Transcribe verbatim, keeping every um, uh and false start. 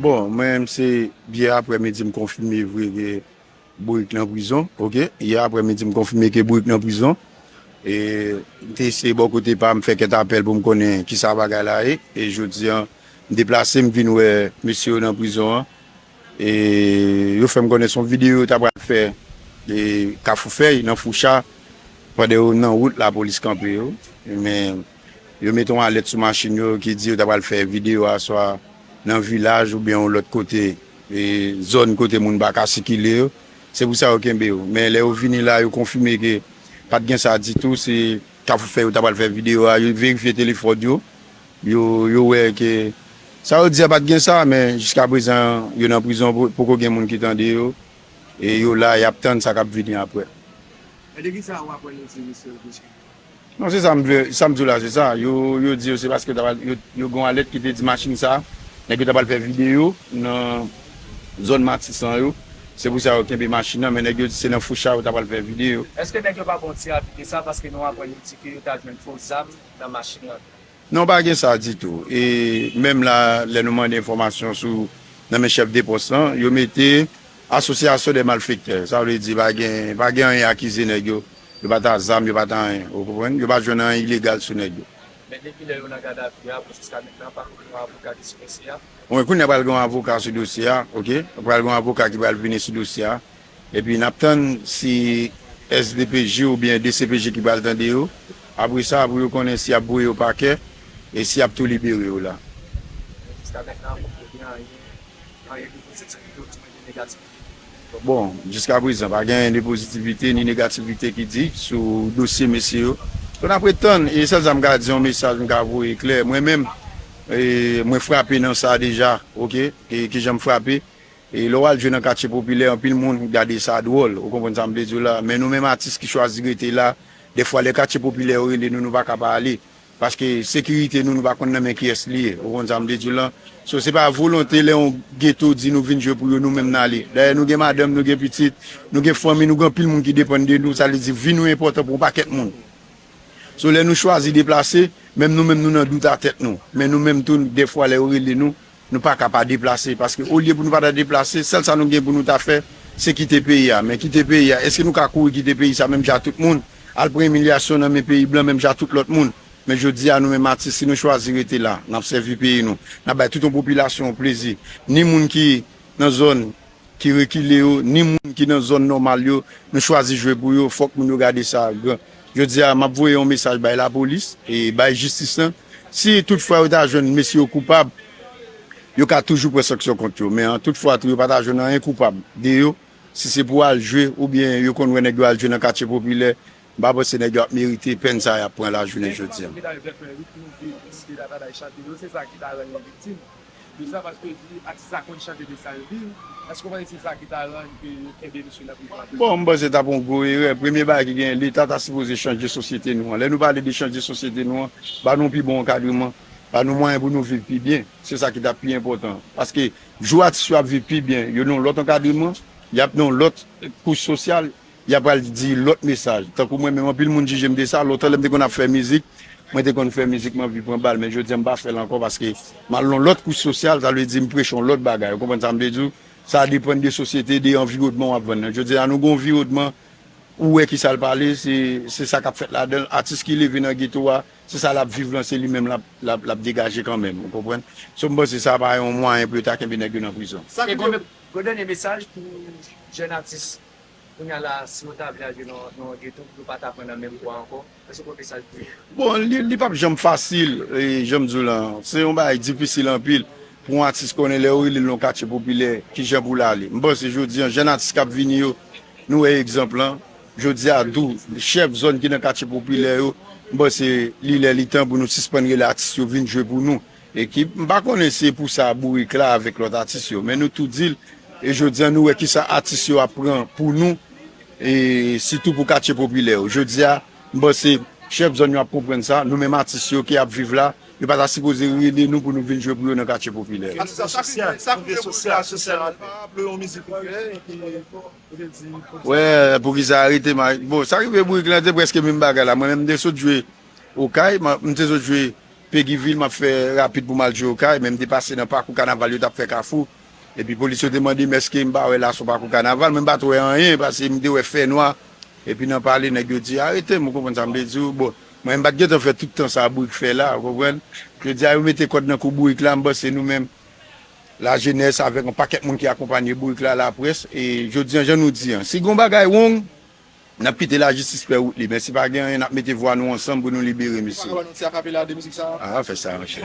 Bon, mwen menm se yè aprè midi m konfime vre ke Bourik nan prizon, oke? Yè aprè midi m konfime ke Bourik nan prizon. E m te eseye bò kote pa m fè kèk apèl pou m konnen kisa bagay la ye. E jodi a, m deplase, m vin wè mesye yo nan prizon an. E yo fè m konnen se yon videyo yo ta pral fè e Kafou Fèy nan Foucha. Pandan yo nan wout, lapolis kanpe yo. Men yo mete yon alèt sou machin yo ki di yo ta pral fè videyo a swa nan vilaj oubyen yon lòt kote, e zòn kote moun pa ka sikile yo. Se pou sa yo kenbe yo. Men lè yo vini la, yo konfime ke pa t gen sa ditou, se Kafou Fèy yo ta pral fè videyo a, yo verifye telefòn yo, yo, yo wè ke sa yo di a pa t gen sa, men jiskaprezan yo nan prizon, po- poko gen moun ki tande yo, e yo la, y ap tann sa k ap vini aprè. E de ki sa w aprann yo di misye yo deja? Non, se sa m vle, sa m di w la, se sa. Yo, yo di yo se paske yo, yo gen yon alèt ki te di machin sa, nèg yo ta pral fè videyo nan zòn Matisan yo. Se pou sa yo kenbe machin nan, men nèg yo di se nan Foucha yo ta pral fè videyo. Èske nèg yo pa pran ti rapide sa paske nou aprann yo di ke yo ta jwenn fo zam nan machin nan? Non, pa gen sa ditou. E menm la, lè nou mande enfòmasyon sou nan men chèf de pòs lan, yo mete asosyasyon de malfektè. Sa vle di pa gen, pa gen anyen akize nèg yo. Yo pa t a zam, yo pa t a anyen. Ou konprann? Yo pa jwenn anyen ilegal sou nèg yo. Men depi lè yo nan gadavi a, pou jiska mentnan, pako gen yon avoka ki sou dosye a. Bon, kounye a pral gen yon avoka sou dosye a, oke? Pral gen yon avoka ki pral vini sou dosye a. Epi n ap tann si S D P J oubyen D C P J ki pral tande yo. Apre sa, pou yo konnen si y ap voye yo pakè e si y ap tou libere yo la. Jiska mentnan, poko gen anyen, anyen de pozitivite ou di mwen de negativite. Bon, jiskaprezan, pa gen anyen de pozitivite ni negativite ki di sou dosye mesye yo. So, n ap ret tann, e sèl sa m ka di, yon mesaj m ka voye klè. Mwen menm, e, mwen frape nan sa deja, oke? E kijan m frape? E lè w al jwe nan katye popilè, anpil moun gade sa dwòl, ou konprann sa m vle di w la. Men nou menm atis ki chwazi rete la, dèfwa lè katye popilè yo rele nou, nou pa ka pa ale. Paske sekirite nou, nou pa konn nan men kiyès li ye. Ou konn sa m vle di w lan? So, se pa volonte lè yon geto di nou vin jwe pou yo, nou menm n ale. Dayè, nou gen madanm, nou gen pitit, nou gen fanmi, nou gen anpil moun ki depann de nou. Sa vle di vi nou enpòtan pou yon pakèt moun. So, lè nou chwazi deplase, menm nou menm nou nan dout a tèt nou. Men nou menm tou, dèfwa lè yo rele nou, nou pa ka pa deplase. Paske olye pou nou pa ta deplase, sèl sa nou gen pou nou ta fè, se kite peyi a. Men kite peyi a, èske nou ka kouri kite peyi sa menm jan ak tout moun? Al pran imilyasyon nan men peyi blan menm jan ak tout lòt moun. Men jodi a, nou menm atis, si nou chwazi rete la, n ap sèvi peyi nou, n ap bay tout yon popilasyon yon plezi. Ni moun ki nan zòn ki rekile yo, ni moun ki nan zòn nòmal yo, nou chwazi jwe pou yo, fòk moun yo gade sa gran. Jodi a, m ap voye yon mesaj bay lapolis e bay jistis lan. Si toutfwa yo ta jwenn mesye yo koupab, yo ka toujou pran sanksyon kont yo. Men an tout fwa tou, yo pa ta jwenn anyen koupab de yo. Si se pou al jwe, oubyen yo konn wè nèg yo al jwe nan katye popilè, m pa panse nèg yo ap merite pèn sa y ap pran lajounen jodi a. Sa ki ta fè ritm viv, si te ta ta chante yo, se sa ki ta rann yo viktim de sa, paske di atis la konn chante de sa l viv. Èske w panse se sa ki ta rann ke yo kenbe misye nan prizon? Bon, m panse t ap yon gwo erè. Premye bagay ki genyen, Leta ta sipoze chanje sosyete nou an. Lè nou pale de chanje sosyete nou an, ba nou pi bon ankadreman, ba nou mwayen pou nou viv pi byen. Se sa ki t ap pi enpòtan. Paske jou atis yo ap viv pi byen, yo nan yon lòt ankadreman, y ap nan yon lòt kouch sosyal, y ap pral di lòt mesaj. Tankou mwen menm, anpil moun jije m de sa. Lontan, lè m te konn ap fè mizik, mwen te konn fè mizik, m anvi pran bal. Men jodi a, m pa fè l ankò paske m al nan yon lòt kouch sosyal, sa vle di m preche yon lòt bagay. Ou konprann sa m vle di w? Sa depann de sosyete, de anviwònman w ap vann nan. Jodi a, nou gen yon anviwònman, ou wè kisa l pale, se, se sa k ap fèt ladan l. Atis ki leve nan geto a, se sa l ap viv lan, se li menm l ap, l ap, l ap degaje kanmenm. Ou konprann? So, m panse sa pa yon mwayen pou yo ta kenbe nèg yo nan prizon. Sa ki... Gwo dènye mesaj pou jèn atis. Kounye a la, si yo ta vle al jwe nan, nan yon geto, pou yo pa ta pran nan menm pwa ankò, èske w gen mesaj pou yo? Bon, li, li p ap janm fasil, e, jan m di w lan, se yon bagay difisil anpil pou yon atis konnen lè yo rele l nan yon katye popilè, kijan pou l ale. M panse jodi a, jèn atis k ap vini yo, nou wè egzanp lan, jodi a, tou, chèf zòn ki nan katye popilè yo, m panse li lè li tan pou nou sispann rele atis yo vin jwe pou nou. E ki, m pa konnen se pou sa Bourik la avèk lòt atis yo, men nou tou di l, e jodi a nou wè kisa atis yo ap pran pou nou, e sitou pou katye popilè yo. Jodi a, m panse chèf zòn yo ap konprann sa, nou menm atis yo ki ap viv la, yo pa ta sipoze rele nou pou nou vin jwe pou yo nan katye popilè yo. Atis la, sa ki, sa ki rive pou Bourik la, sosyal, pa raplo yon mizik li fè, epi, ou te di, pou... Wè, poukisa arete, bon, sa rive Bourik la, te prèske menm bagay la. Mwen menm, m te sot jwe Okay, m te sot jwe Peguy Ville, m ap fè rapid pou m al jwe Okay, men m te pase nan pakou kanaval yo t ap fè Kafou. Epi polis yo te mande m èske m pa wè la sou pakou kanaval, men m pa t wè anyen, paske m te wè fè nwa. Epi nan pale, nèg yo di, "Arete m," ou konprann sa m vle di w? Bon, mwen, m pa t gentan fè tout tan sa bourik fè la, ou konprann? Yo di, "A, yo mete kòd nan kou bourik la," m panse nou menm, lajenès, avèk yon pakèt moun ki akonpanye bourik la, laprès, e jodi an, jan nou di an, si gen yon bagay wrong, n ap kite lajistis fè wout li, men si pa gen anyen, n ap mete vwa nou ansanm pou nou libere misye. Ou ka ba nou ti akapela de mizik sa a? Ah, fè sa, monchè.